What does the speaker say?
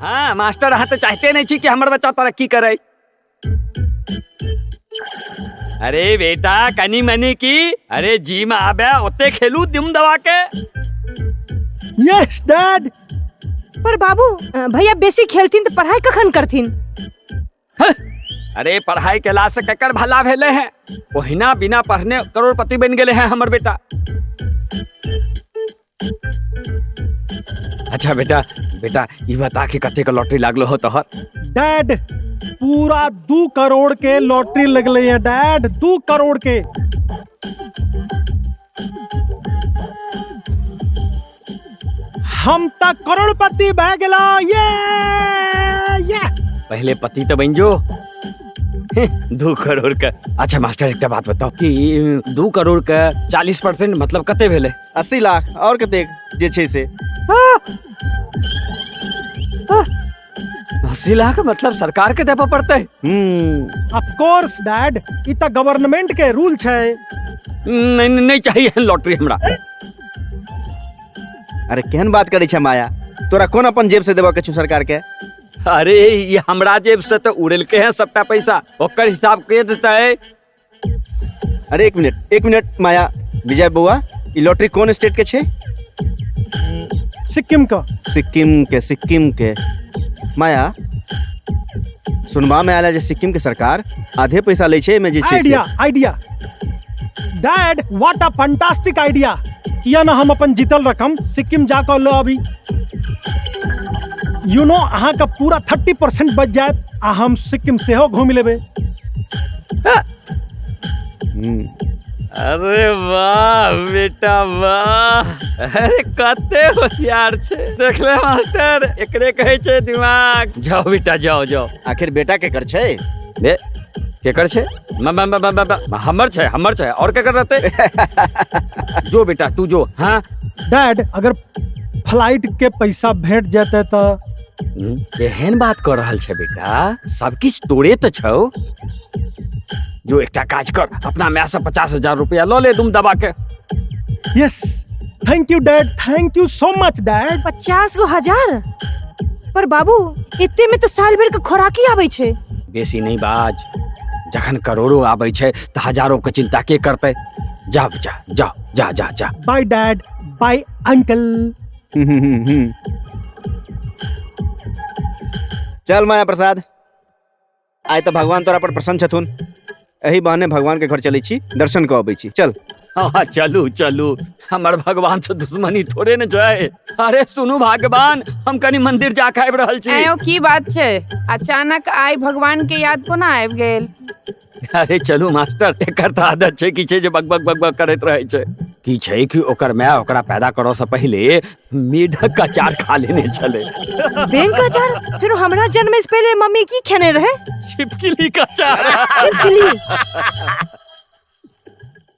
हाँ मास्टर, अहाँ तऽ चाहते नहीं छी कि हमर बच्चा तरक्की करे। अरे बेटा कनी मनी की, अरे जी में आबे ओते खेलू दुम दबा के। Yes dad. पर बाबू भैया बेसी खेलथिन तऽ पढ़ाई कखन करथिन? अरे पढ़ाई केला से ककर भला भेले हैं, ओहिना बिना पढ़ने करोड़पति बन गेले हैं हमर बेटा। अच्छा बेटा, बेटा ई बता कि कते के लॉटरी लागलो हो तोहर? डैड पूरा 2 करोड़ के लॉटरी लगले है डैड, 2 करोड़ के। हम त करोड़पति भए गेलो। ये ये पहले पति तो बन जो। 2 करोड़ के। अच्छा मास्टर एकटा बात बताओ कि 2 करोड़ के 40% मतलब कते भेले? 80 लाख और कते जे छै से। हाँ। 80 लाख मतलब सरकार के देबऽ पड़तै? ऑफ कोर्स डैड, ई त गवर्नमेंट के रूल छै। नहीं, नहीं, नहीं चाहिए लॉटरी हमरा। अरे केहन बात करै छै माया, तोरा कोन अपन जेब से देबऽ के छौ सरकार के? अरे ये हमरा जेब से तो उड़ेलके हैं सबटा पैसा, ओकर हिसाब के देतै? अरे एक मिनट, एक मिनट माया, विजय बउआ ई लॉटरी कोन स्टेट के छै? सिक्किम का। सिक्किम के, सिक्किम के। माया सुनबा में आयल है जे सिक्किम के सरकार आधे पैसा लै छै एहिमे जे छै से। Idea, idea dad, what a fantastic idea. किया ना हम अपन जीतल रकम सिक्किम जाकर ल अभी। You know अहाँ का पूरा 30% बच जायत आ हम सिक्किम सेहो घूमि लेबै। अरे वाह बेटा वाह, अरे कते होशियार छै, देख ले मास्टर, एकरे कहै छै दिमाग। जाओ बेटा जाओ जाओ। आखिर बेटा केकर छै? बे केकर छै? म, म, म, म, म, म, हमर छै, हमर छै, और केकर रहतै? जो बेटा तू जो। हाँ डैड अगर फ्लाइट के पैसा भेट जेतै त? केहन बात कर रहल छै बेटा, सब किछ तोरे त छौ। जो एकटा काज कर, अपना माय से 50,000 रुपया ल ले तुम दबा के। Yes thank you dad, thank you so much dad. 50 गो हजार? पर बाबू एते में तो साल भर के खोराकी आबै छै। बेसी नहीं बाज, जखन करोड़ों आबै छै त हजारों के चिंता के करतै? जा जा जा जा जा जा। बाय डैड, बाय अंकल। चल माया प्रसाद, आइ तऽ भगवान तोरा पर प्रसन्न छथुन, एही बहाने भगवान के घर चलै छी, दर्शन कऽ अबै छी। चल। हाँ चलू चलू, हमर भगवान से दुश्मनी थोड़े न जाए। अरे सुनू भगवान, हम कनी मंदिर जा के आबि रहल छी। आयो की बात छै, अचानक आइ भगवान के याद कोना आबि गेल? अरे चलू मास्टर, एकर तऽ आदत छै कि छै जे बकबक बकबक करैत रहै छै। की छै कि ओकर माय ओकरा पैदा करऽ से पहिले मेढक का अचार खा लेने छलै। बेंग का अचार? फिर हमरा जन्म से पहले मम्मी की खेने रहे? छिपकली का अचार। छिपकली।